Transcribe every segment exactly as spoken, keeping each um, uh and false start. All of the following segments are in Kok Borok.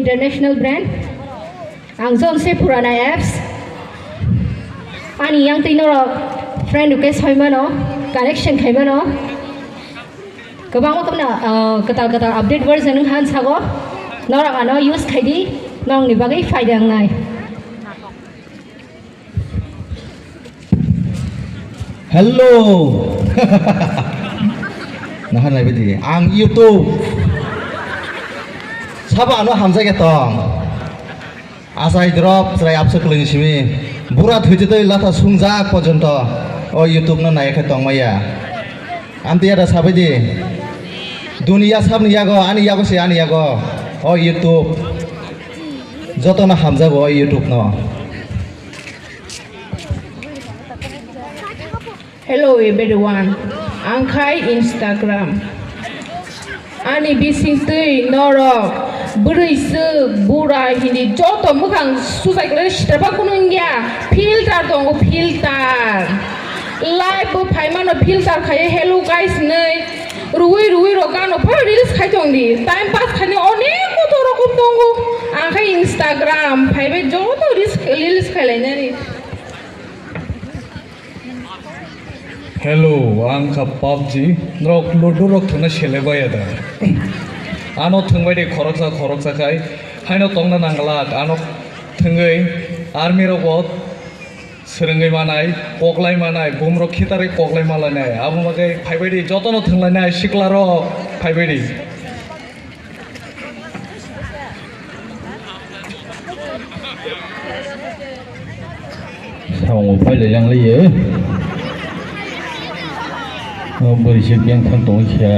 International brand. Ang John se purana apps. Ani yang twi norok friend request hoimano, connection khaimano. Kwbangma kwbangma, ah, kwtal kwtal update version wng han sago. Norok ano use khaidi, nongni bagwi phaida wngnai. Hello. Nahan nai bidi. Ang YouTube. Sabo ano hamjak ya tong. Asai drop, chwrai absa kwlwini simi. Bura thwijitwi latha sungjak porjonto o YouTube no nai khe tongmaya. Amtwi ada sabai di. Duniya sabni yago, ani yago se ani yago. O YouTube. Jotono hamjago o YouTube no. Hello everyone, ang khai Instagram. Ani bising twi norok bwrwi swk bura hindi joto mwkhang sujai kwlai sitra ba kunu wngya, filter tongo, filter. Live bo phaimano filter khaiwi hello guys hinwi rwui rwui rok gano phano reels khai tongdi, time pass khaina onek kotor rokom tongo. Ang khai Instagram phaibai joto reels, reels khailainani. Hello, ang kha PUBG. Norok Ludo rok thwngna selebaya da? Ano thwngbai de khoroksa khoroksa khai. Haino tongna nangla, ano thwngwi army rok bo swrwngwi manai, koklai manai, bumrok khitarwi koklai manlainai. Abo bagwi phaibai di, jotono thwnglainai, sikla rok phaibai di. Samung pailai langlaiyo. O bwrwi se beng thang tongwi kha.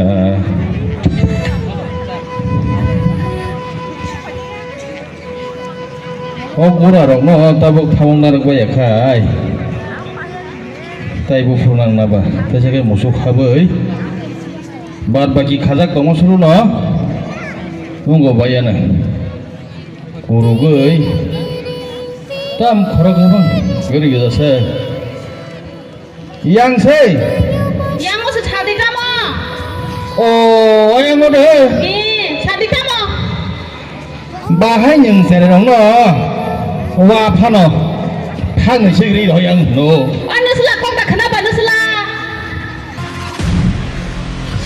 O gura rokno tabuk thamung narwk baiya khai. Tai buphuru nang naba, teisa khe musuk habwi. Bad baki khajak tongma suru no. Wnggo baiya na. Kurugwi. Tam khorok habang. Gari gajasa. Yang se. Yang mo se chadi tamo. O, yang mo de. Eh, chadi tamo. Bahai nwng cherai rokno wa phano thangwi se ri rw yang no. Ano sila kok da khna ba no sila.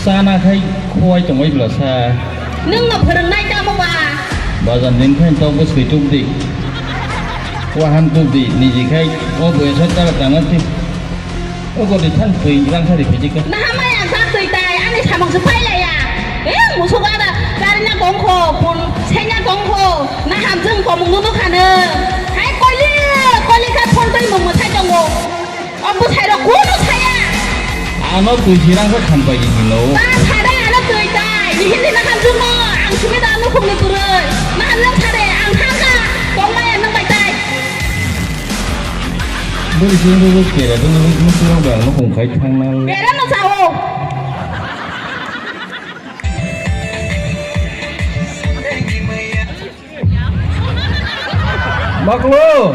Sana khai khuwai tongbai bwla sa. Nwng no phwrwngnai tamo ba? Bajan din khai tok bwswi tubdi. Wahan tubdi niji khai o boyasa tara tangati. O gori than twi rang sari phiji ka. Naha maya jak twi tai ani samung se pailaya. Eh, musuk ada karina tongkho, pun senya tongkho. Naha jeng komung no khana. Hai koli, koli ka phone twi mung mwsai tongo. O bwsai rok kuno saya. Ano twi hirang khe khan pai hino. Ta sare ano twi tai. Ni hindi na kan juno. Ang sumi da ano khungni puroi. Na ano sare ang thangka. Tong maya nang bai tai. Bwrwi sini bwrwi kera dwngwi musurok bai ano khung khai thangna. Kera no sao. Maklo.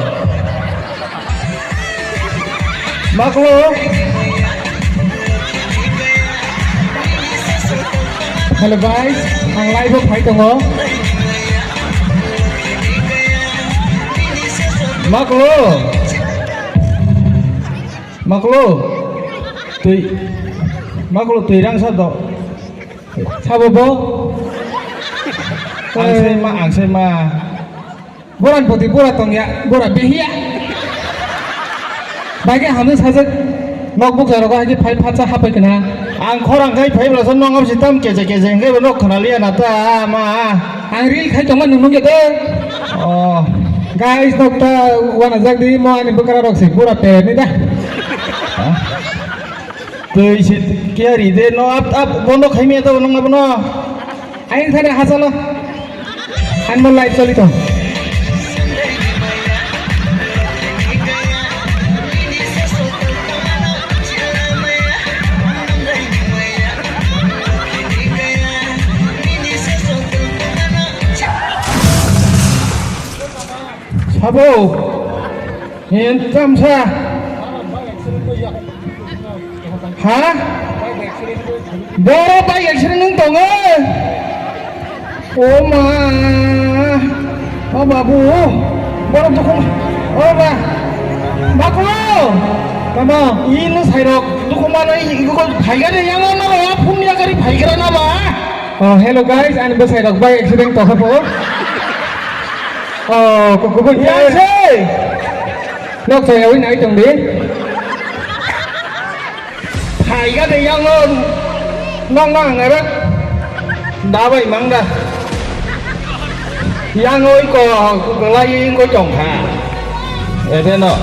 Maklo. Hello guys, ang live o phai tongo. Maklo. Maklo. Twi. Maklo twi rang sa do. Sabo bo? Ang sai ma, ang sai ma. Boran poti bora tongya, bora behiya. Baikhe hamni sajak nokbuk jaro ko haji phai phatsa hapai kana. Ang khorang khai phai bwla son nongam sitam keje keje hingke bo nok khana liya na ta ma. Ang reel khai tongma nung nungya de. Oh. Guys, nokta wana jak di mo ani bwkra rok se bora pe ni da. Twi si kiyari de no ap ap bondo khaimya to nung abono. Ayang thani hachalo. Anmo live choli to. Sabo. Entam sa. Ha? Boro bike accident wng tongo. O ma. O babu, borok dukhu, o ba, babu, tamo, ino sairok dukhu manai, iko phaikha de, yang ono, ya phun ya gari phaikha na ba? Oh, hello guys, ani bwsai rok bai accident tokha po. Oh, kubun ya se. Nok saya win ai tong di. Phaiga de yang no nong nang nere. Da bai mang da. Yang oi ko ko lai ko chong kha. Ede no.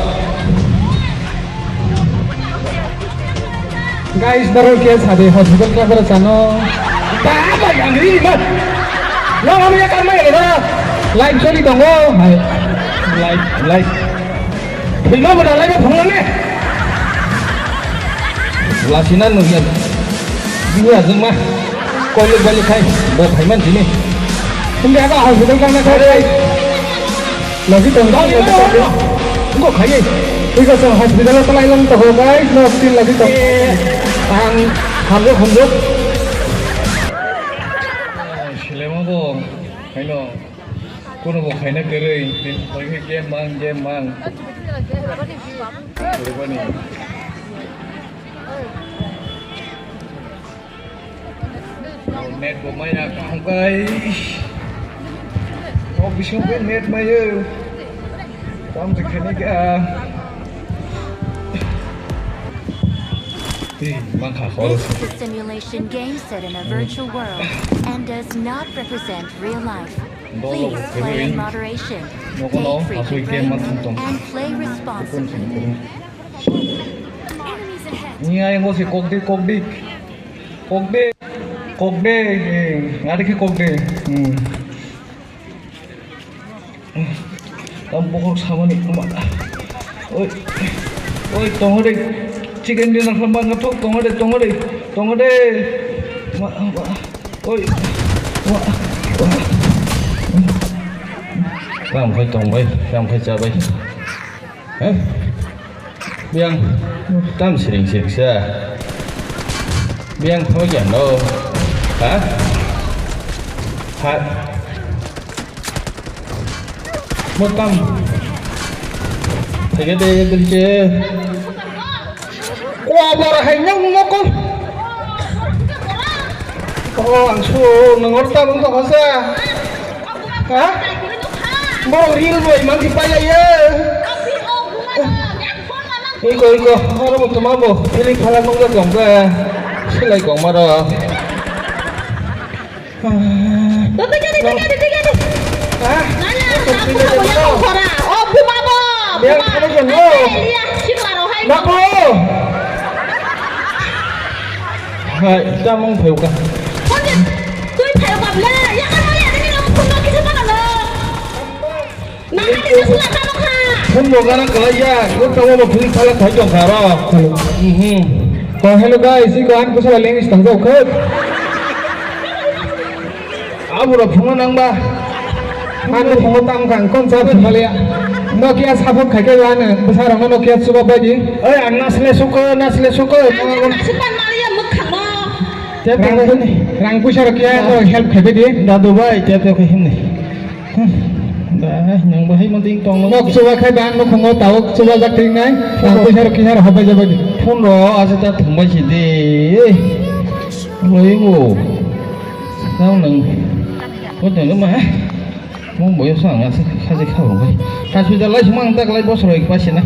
Guys, daro ke sade hospital ka daro sano. Da bai ang ri ma. Nong ami ya kan mai le da. Live choli tongo. Hai. Live, live. Thwima bo dalai bo phunglane. Lasina nungya. Nungya jengma. Kolik balik khai. Bo phaiman sini. Hindi aga hospital kana khai khai. Lagi tong. Lagi tong. Ngo khai. Iko sa hospital ko lai lang to ho guys. No still lagi tong. Ang hamjok hamjok. Silema bo. Hello. Kuno bo khaina kwrwi, tini khaina game mang, game mang. Kwrwibani. Net bo maya kaham kai. O bising bo net mayo. Tam se khaina ka. Tei mangkha ko. This is a simulation game set in a virtual world and does not represent real life. Please play in moderation, take frequent breaks, and play responsibly. Ni ai ngo si kok di, kok di. Kok di. Kok di. Eh, ada ki kok di. Hmm. Tam bokhok samani kuma. Oi. Oi, tongo de. Chicken dinner khlama thok tongo de, tongo de. Tongo de. Ma, ma. Oi. Ma. Tam khai tong bai, tam khai cha bai. Eh? Biang tam siring siring sa. Biang thok ya no. Ha? Ha? Mo tam. Thege de bilche. Ko abor hai nyang mo ko. Ko ang su nangor ta bang to khasa. Ha? Borok reel bo iman si pailaiya. Iko, iko, oro bo tuma bo feeling phalak nung jak jong ba. Silai kong maro. Tuh, tuh, jadi, tuh, jadi, tuh, jadi. Ha? Nana, aku mau yang mau kora. Oh, bu mama. Yang kamu kan lo. Iya, si klaro hai. Nako. Hai, kita mau buka. Tuh, tuh, tuh, le. Ya kan, ya, ini kamu pun mau kisah mana lo? Phone bo gana kalai ya, ko tamo bo phone khala thai jong kha ro. Hello. Mhm. Oh, hello guys, iko ang kusala language tang jok khe. Abura phone nang ba. Ang phone tam kang kon sa phone maliya. Nokia support khai ke ya ne, bwsa rang Nokia chuba bai di. Oi, ang nasle suko, nasle suko. Ang nasle pan maliya muk khang no. Tep tep khai himni. Rang puisa rok ya, no help khai di. Dadu bai, tep tep khai himni. Ba, nang bahai mo ding tong. Nok chuba khai ban mo khongo tawok chuba jak ting nai. Rang puisa rok kisa rok hobai jabai di. Phone ro asa ta thumbai si di. Loi bo. Nang nang. Ko tong ma. Mo boyo sang asa khaji khabo bai. Hospital lai sumang tak lai bosroi pasina.